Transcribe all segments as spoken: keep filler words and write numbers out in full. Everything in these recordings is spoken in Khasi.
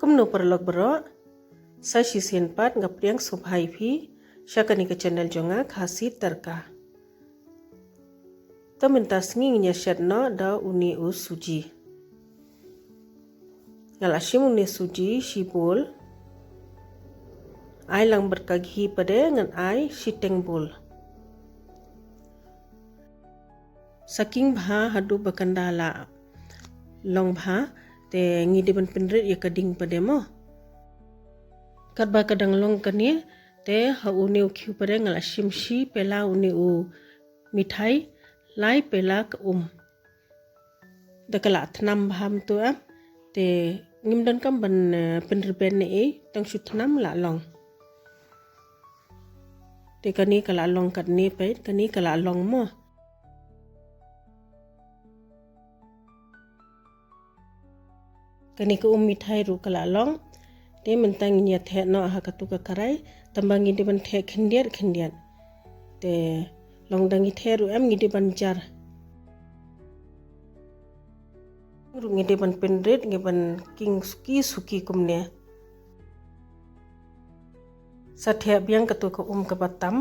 Kumno paralok baroh, sa shisien pat nga pdiang sngewbha ïa phi sha kane ka channel jong nga, Khasi Tadka. Te mynta sngi ngin ïa shet noh da une u suji. Nga la shim une u suji shi bowl. Ai lang bad ka ghee pat de, ngan ai shiteng bowl. Sa king bha haduh ba kan da la long bha, te ngi dei ban pynrit ïa ka ding pat de mo. Katba ka dang long kane, te ha une u khiew pat de nga la shim shi pela une u mithai, lai pela ka um. Da ka la thnam bha mynta, te ngim donkam ban, eh, pynrben ne ei, tang shu thnam la long. Te kane ka la long katne peit, kane ka la long mo. Kane ka um mithai ruh ka la long. Te mynta ngin ïa theh noh ha katu ka karai, tangba ngi dei ban theh khyndiat khyndiat. Te long da ngi theh ruh em, ngi dei ban jar. Ruh ngi dei ban pynrit, ngi ban king suki suki kumne. Sa theh biang katu ka um kaba tam.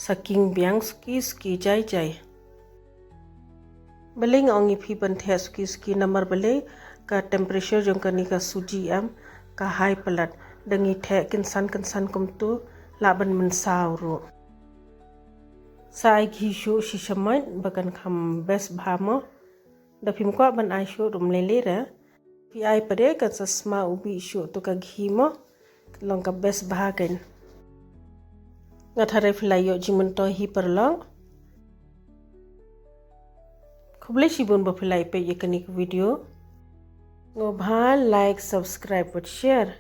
Sa king biang suki suki jai jai. Balei nga ong ïa phi ban theh suki suki, namar balei ka temperature jong kane ka suji em, ka high palat. Da ngi theh kynsan kynsan kumtu, lah ban mynsaw ruh. Sa ai ghee shuh shi shamoit ba kan kham best bha mo. Da phim kwah ban ai shuh ruh ym lei lei re. Phi ai pat de kan sa sma u bih shuh tu ka ghee mo. Long ka best bha kan. Nga tharai phi la ïoh jingmyntoi hi paralok. Khublei shibun ba phi la ïa peit ïa kane ka video. Sngewbha like, subscribe bad share.